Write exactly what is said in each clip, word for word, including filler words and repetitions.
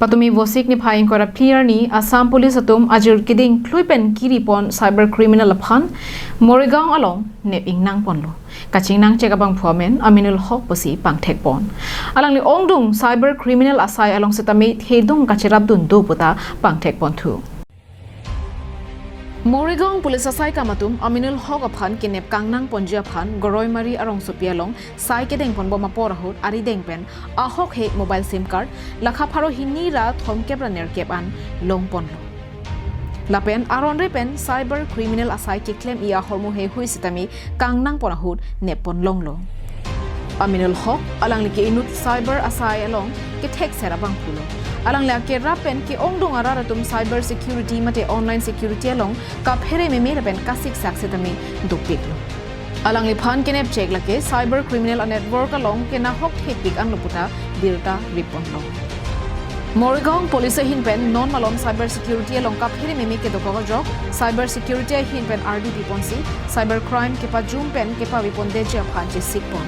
Patumi Vosik niphai ingkoi ra phli arni Assam Police atum ajir keding thlui pen kiri pon cyber criminal aphan Morigaon along nep ingnang ponlo. Kachingnang chek abangphu amen Aminul Hok pusi pangthek pon. Alangli ongdung cyber criminal asai along sitame thedung kacherapdun do puta pangthek ponthu. Morigaon Police asai kam atum Aminul Hok aphan kenep kangnang ponji aphan Goroimari arongsopi along sai kedeng ponbom apor ahut arideng pen ahok he mobile SIM card lakha pharo hini ra thomkep ra nerkep an long ponlo. Lapen aron re pen cyber criminal asai keklem-i ahormu heihui sitame kangnang pon ahut nep pon longlo. Aminul Hok alangli ke inut cyber asai along kethekser abangphulo. Alangli akerap pen ke-ongdung arat atum cyber security mate online security along kaphere meme lapen kasiksak sitame dopiklo. Alangliphan kenep chek lake cyber criminal a network along kenahok thepik anlo puta birta rip ponlo. Morigaon Police ahin pen non malom cyber security along kaphere meme kedokok ajok cyber security ahin pen ardi pi ponsi cyber crime kepajum pen kepavi pondetji aphan chesik pon.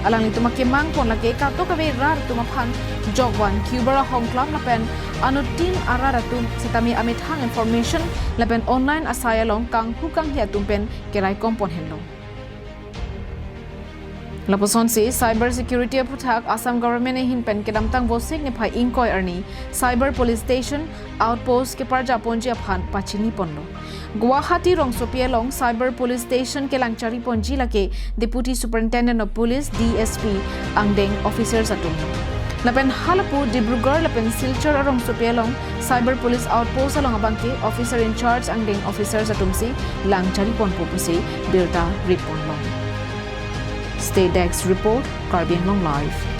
Alanglitum akemang pon lake kadokave rat atum aphan jokvan cuber ahongklam lapen anuttin arat atum sitame amethang information lapen online asai along kanghu kanghi atum pen keraikom pon henlo. Lapusonsi cyber security aphuthak Assam government ahin pen kedamtang Vosik niphai ingkoi arni cyber police station outpost keparja ponji aphan pachini ponlo. Guwahati rongsopi along cyber police station kelang chari ponji lake Deputy Superintendent of Police, D S P, angdeng officers atum. Lapen halapu Dibrugarh lapen Silchar arongsopi along cyber police outpost along abangke officer in charge angdeng officers atumsi lang chari ponpo pusi birta rip ponlong. State Desk Report, Karbi Anglong Live.